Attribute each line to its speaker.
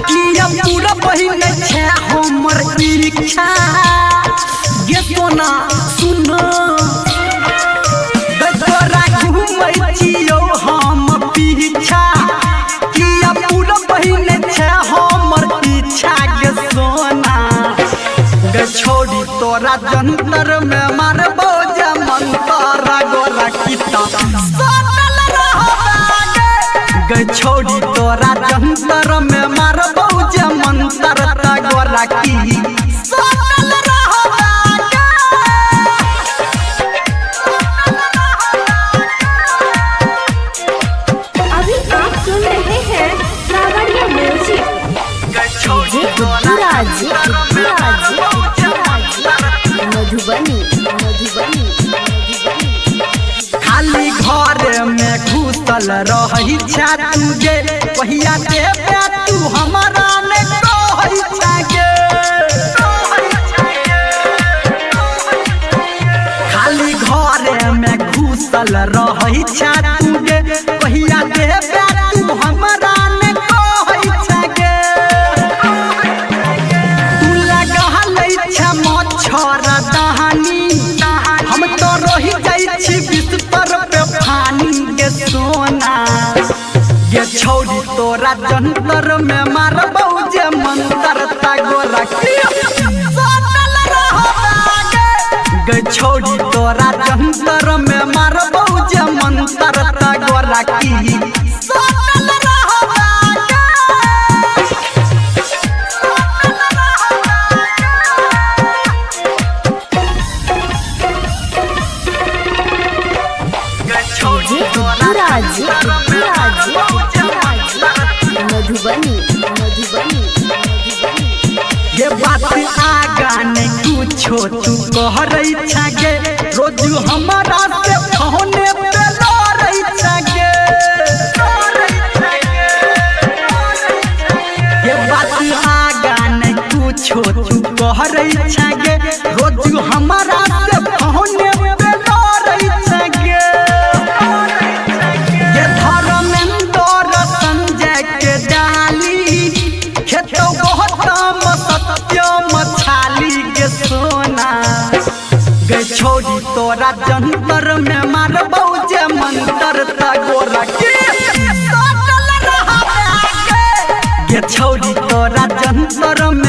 Speaker 1: किया पूरा बहिन छै हमर इच्छा गे सोना सुन गै तोरा घूमै छियौ हम पीछा किया पूरा बहिन छै हमर इच्छा गे सोना गे छोड़ी तोरा जंतर में मारबो जे मंतर गोरा किता सटल रहबा गे गे छोड़ी तोरा जंतर में मारबो जे मंतर गोरा की सटल रहबा गे।
Speaker 2: अभी आप सुन रहे हैं कांवड़िया म्यूजिक।
Speaker 3: डीजे गुड्डू राज, गुड्डू राज, गुड्डू राज, मधुबनी, मधुबनी, मधुबनी।
Speaker 1: खाली घर में घुसल रही छा तू गे कहिया देबे तू हमरा ने कहै छा गे खाली घर में घुसल रही छा तू गे कहिया देबे तू हमरा ने कहै छा गे तू लगा लै छा मच्छर दहानी हम तो रही जाइ छी बिस्तर पे फानी गे सोना गे छौरी तोरा जंतर में मारबौ जे मंतर ता गोरा की सटल रहबा गे गे छौरी तोरा जंतर में मारबौ जे मंतर ता गोरा की सटल रहबा गे।
Speaker 3: डीजे गुड्डू राज, गुड्डू राज, गुड्डू राज, मधुबनी, मधुबनी, मधुबनी।
Speaker 1: ये बात आगा ने कुछो तू कहरै छागे रोज हमारा से फोने पे लड़ै छागे ये बात आगा ने कुछो तू कहरै छागे रोज हमारा से फोने पे लड़ै छागे ये धर्मेंद्र संजय के डाली खेतो गौतम सत्यम छाली के सोना गे छोड़ी तोरा जंतर में मारबौ जे मंतर ता गोरा के सटल रहबा गे गे छोड़ी तोरा जंतर में।